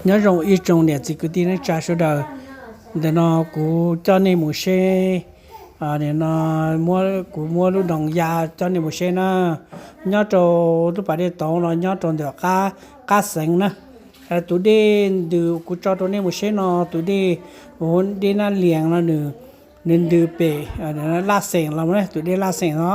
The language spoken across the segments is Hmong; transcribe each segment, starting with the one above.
Nyob zoo ib tsoom niam txiv kwv tij neej tsa sawv daws, ntawm no kuv coj nej mus seb, no, kuv muab lub doos ya coj nej mus seb na. Nyob rau lub pas dej tauv no nyob rau ntawm qab xeev na. Tus dej ntws kuv tso rau nej mus seb no, tus dej, dej Nab Lias no nws, nws ntws pem Laj Xeem los, tus dej Laj Xeem no,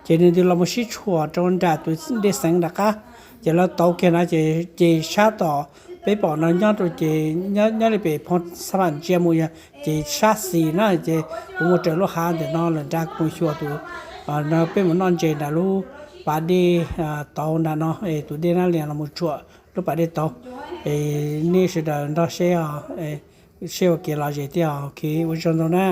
ces nws ntws los mus sib tshuam rau nram tus dej xeev nram qab, ces lawv tauv kiag no ces, ces sab tom peb pom no nyob rau ces, nyob li pem Phoo Xab Vam Ntsia mus yog ces sab xis na, ces kuv mus raws lub hav ntawm no lawm nrad kuv mus xyuas tus, no peb mus noj ntses nram lub pas dej tauv nram no es tus dej Nab Lias los mus tshuam lub pas dej tauv. Es nej sawv daws nrog seb, seb ua kev lom zem thiab, ok, ua tsaug ntau na.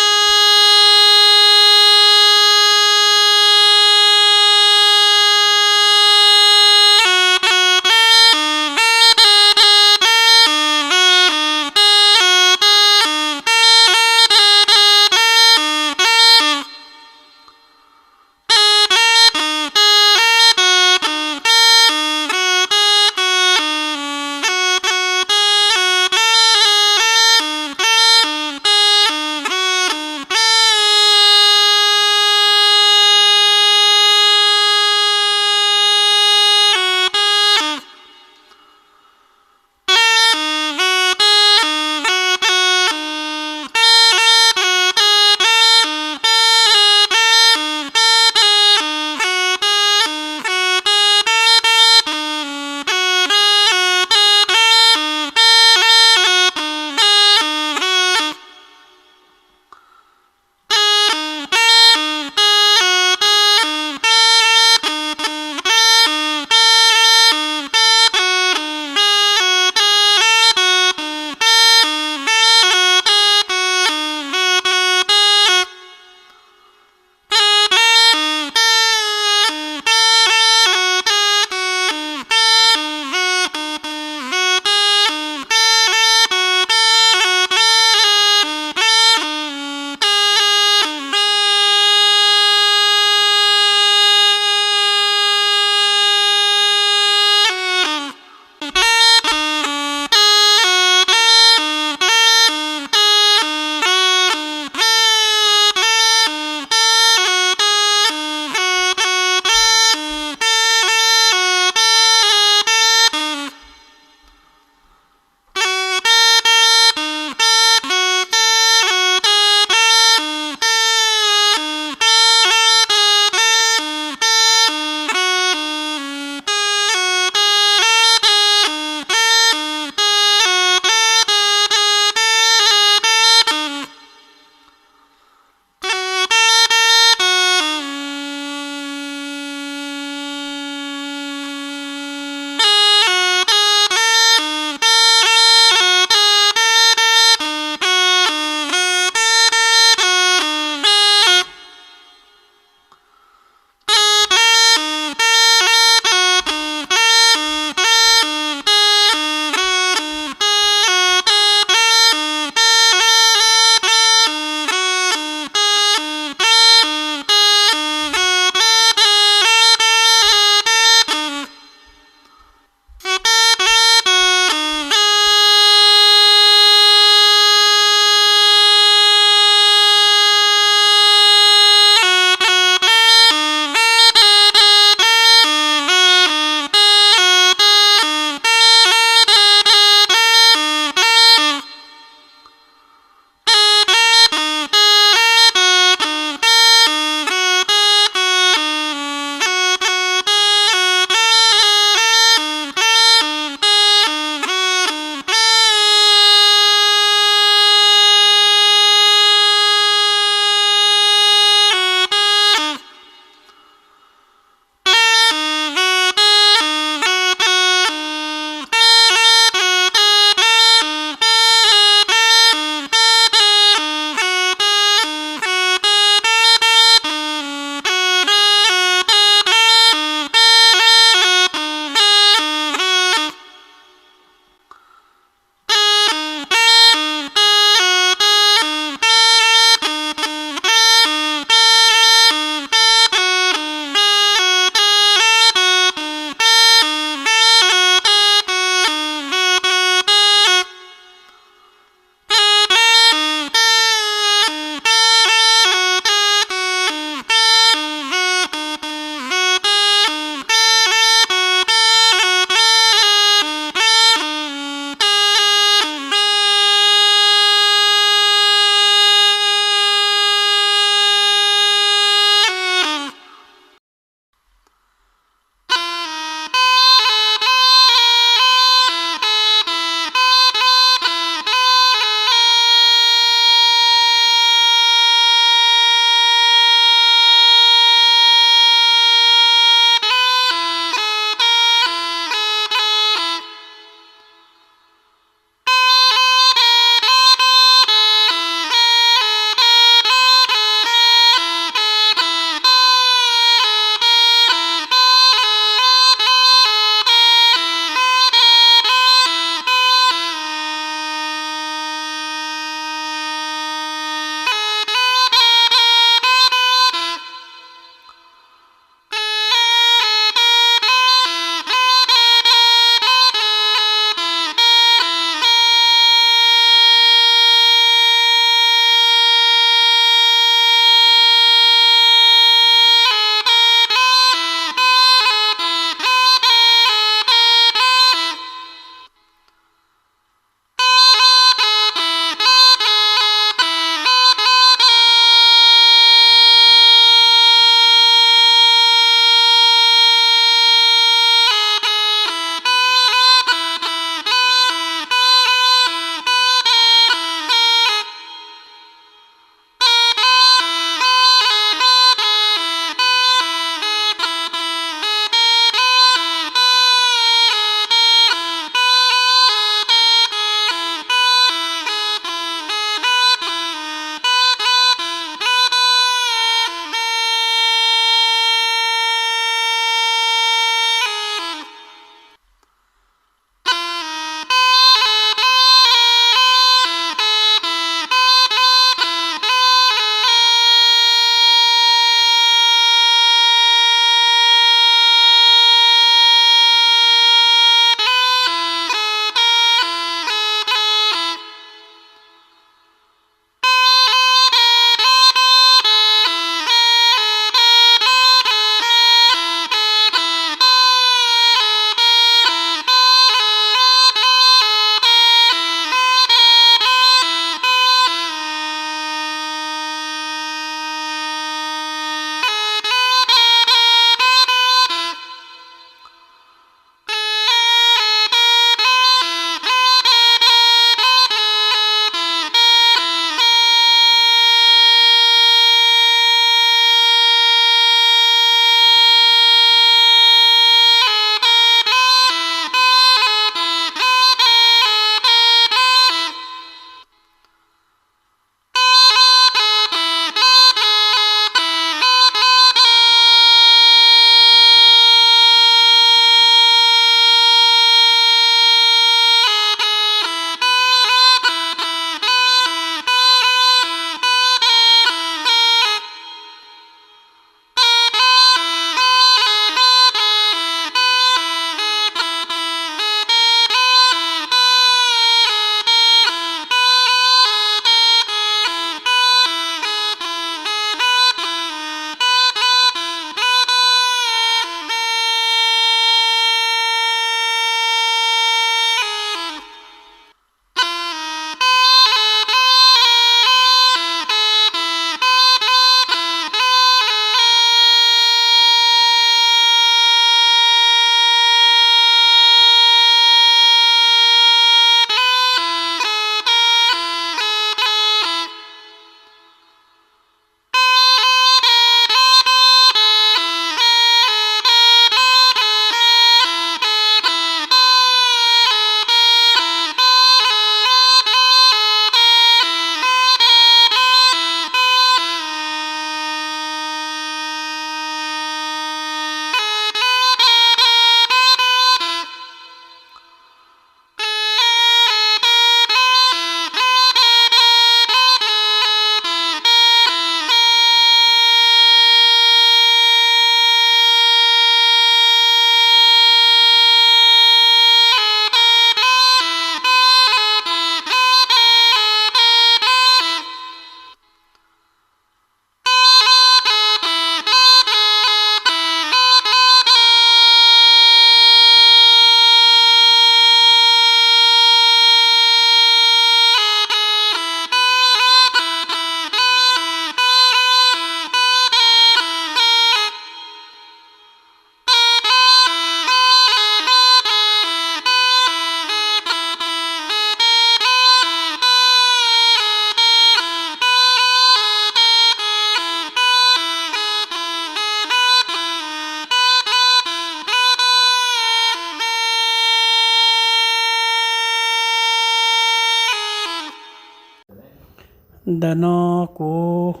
Ntawm no kuv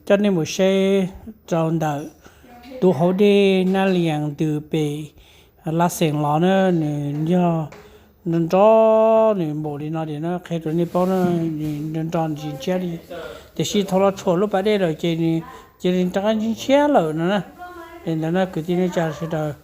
coj nej mus saib rau ntawm tus hauv dej Nab Lias ntws pem Laj Xeem los na, nws yog nro nro, nws npaum li no tias na, qhia rau nej paub na, nws nro nro tsis ntshiab li. Tiam sis thaum los tshuam lub pas dej lawm ces nws cia li rov qab ntshiab lawm no na. Es ntawd na kwv tij neej tsa sawv daws.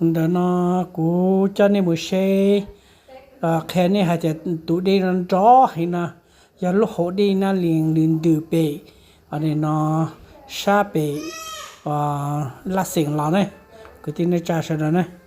Ntawm no kuv coj nej mus saib, qhia nej hais tias tus dej nrov heev no yog lub hauv dej Nab Lees ntws pem no sab pem Laj Xeem los ne, kwv tij neej tsa sawv daws ne.